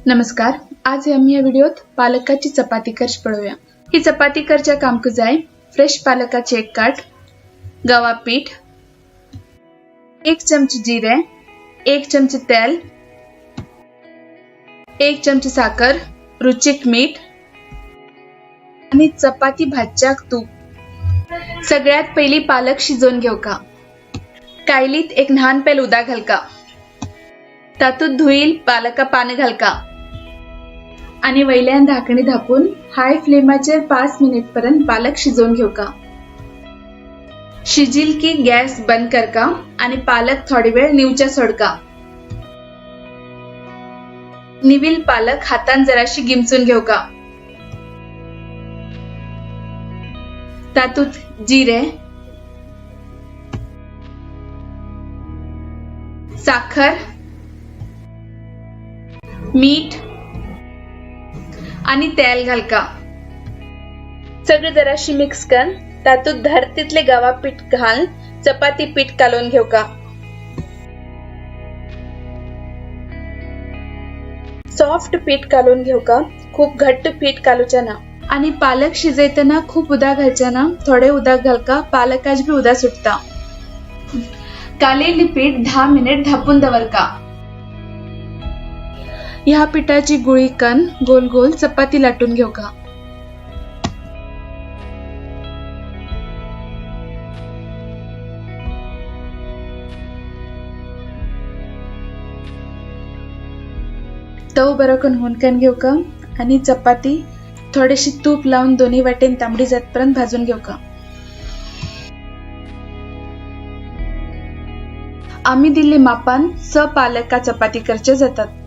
नमस्कार, आज आमी ह्या व्हिडिओत पालकाची चपाती करची पळोवया। ही चपाती करच्या कामक जाय फ्रेश पालकाचे एक काट, गवा पीठ, 1 चमचे जिरे, 1 चमचे तेल, 1 चमचे साखर, रुचीक मीठ आणि चपाती भाजच्याक तूप। सगळ्यात पहिली पालक शिजवून घेवका। कायलीत एक ल्हान पेल उदक घालका, तातूंत धुईल पालका पान घालका आणि वयल्यान धाकणी धापून हाय फ्लेमाचेर 5 मिनिट पर्यंत पालक शिजवून घेवका। शिजील की गॅस बंद करका आणि पालक थोडी वेळ निवच्या सोडका। निविल पालक हातान जराशी गिमचून घेवका। तातूंत जिरे, साखर, मीठ आणि तेल घालका। सगळे जराशी मिक्स कर। तातूंत धर तितले गवा पीठ घाल चपाती पीठ कालोवन घेवका। सॉफ्ट पीठ कालोवन घेवका, खूप घट्ट पीठ कालोवचें ना। आणि पालक शिजयतना खूप उदक घालचें ना, थोडे उदक घालका, पालकाच बी उदक सुटता। कालयिल्लें पीठ 10 मिनिट धापून दवरका। ह्या पिठाची गुळी कन गोल गोल चपाती लाटून घेवका। तव बरो करून हुनकन घेवका आणि चपाती थोडीशी तूप लावून दोन्ही वाटेन तांबडी जातपर्यंत भाजून घेवका। आम्ही दिल्ले मापान 6 पालका चपाती करचे जातात।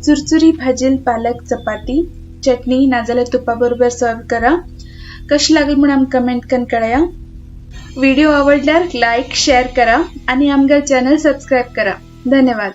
चुरचुरी भाजील पालक चपाती चटणी नाजाल्यार तुपा बरोबर सर्व करा। कशी लागली म्हूण आमकां कमेंट करून कळया। व्हिडिओ आवडल्यार लायक शेअर करा आणि आमगे चॅनल सबस्क्राइब करा। धन्यवाद।